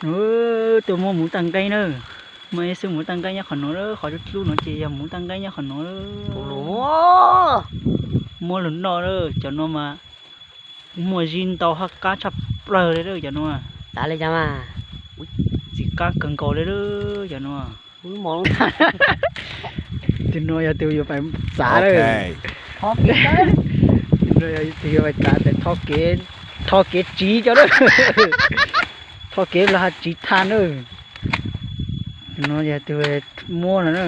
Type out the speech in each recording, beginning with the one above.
No, tuaj muab muv tag nqeeb na. Muaj ib xwb muv tag nqeeb nyob qhov no, qhov dub dub no ces yog muv tag nqeeb nyob qhov no. Muab lug noj, cov no mas muaj zib ntau hab qab tshaj plaws li cov no. Txiv qab kawg nkaus li cov no. Tus no yog tus yuav pais txav lawm. Tus no yog tus yuav pais txav, tho kev tsiv cov lawm. Tho kev los has tsiv tha na. Tus no yog tus muab no na.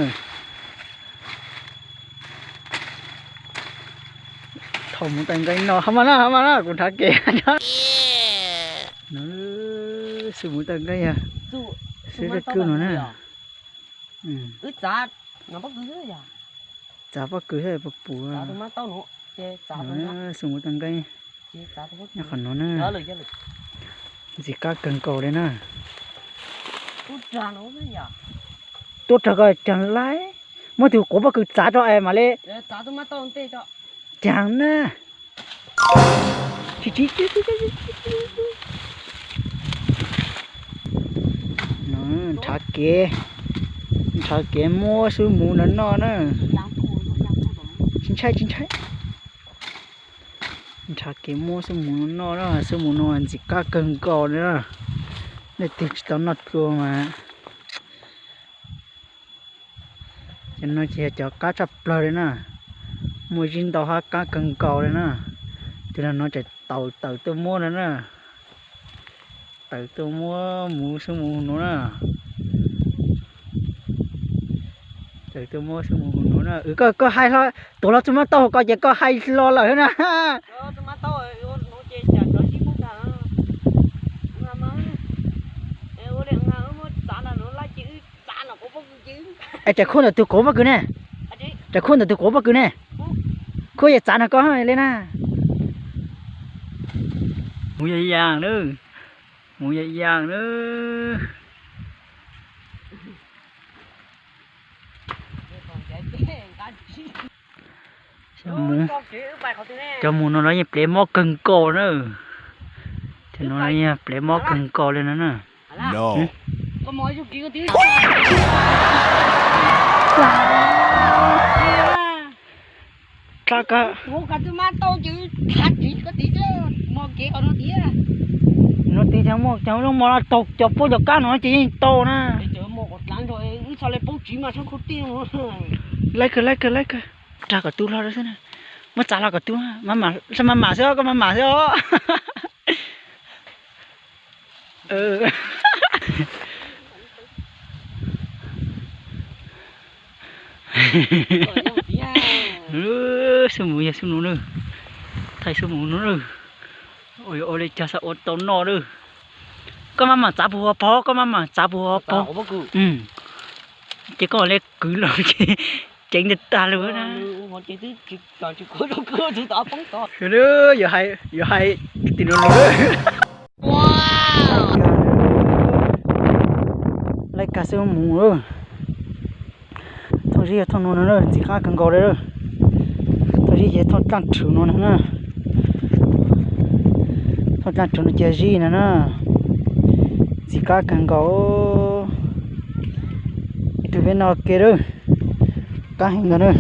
Tho muv tag nqeeb no, ha mas na, ha mas na, kuv nrhav kev. Xwb muv tag nqeeb yog xwb zaj kub no na. Txav pob kws thiab puas pum. Xwb muv tag nqeeb nyob qhov no na. Ntxim qab kawg nkaus li na. Tuaj rag ko caag laib, muab tus quav pob kws txav rau es mam li caag na. Nrhav kev, nrhav kev muab xwb muv no noj na. Tsis ntshai, tsis ntshai. Nrhav kev muab xwb muv no noj na, xwb muv no ntxim qab kawg nkaus li na. Leej twg tsis tau noj dlua mas. Cov no ces yog cov qab tshaj plaws li na, muaj zib ntau hab qab kawg nkaus li na. Tus no tseem tawm tawm tuaj muab no na, tawm tuaj muab muv xwb muv no na. Tawm tuaj muab xwb muv no na. Koj, koj hais hlo, tuav hlo txuj mab taub hau ko ces koj hais hlo lawm na. Es tsaws khuaj ntawm tus quav pob kws ne, tsaws khuaj ntawm tus quav pob kws ne, khuaj yog txav no koj li na. Muv yog yaas na, muv yog yaas na. Cov muv no los yeej plev mob kawg nkaus na. Cov no los yeej plev mob kawg nkaus li no na. No tiv cov muaj cov zoo mos taug cov puab cov kab no ces yeej tau na. Laib kawg, laib kawg, laib kawg. Rag kom tu hlo xwb na. Muab txav hlo kom tu, maj mam xwb os, koj maj mam xwb os. Xwb mus yog xwb mus na, thaij xwb mus no na. Ua li cas xav ua tau noj na. Koj maj mam txav puag hauv paus, koj maj mam txav puag hauv paus. Ces koj le kwv los ces ceev tag tag li na. Yuav hais, yuav hais tim no lawm. Laij kag xwb mus. Thooj zib yog thooj no no na, ntxim qab kawg nkaus li. Thooj zib ces thooj dlaaj rhuv no no na. Thooj dlaaj rhuv no ces zib no na. Ntxim qab kawg nkaus. Ib tug peb noj ke lawm. Qab heev ntag na.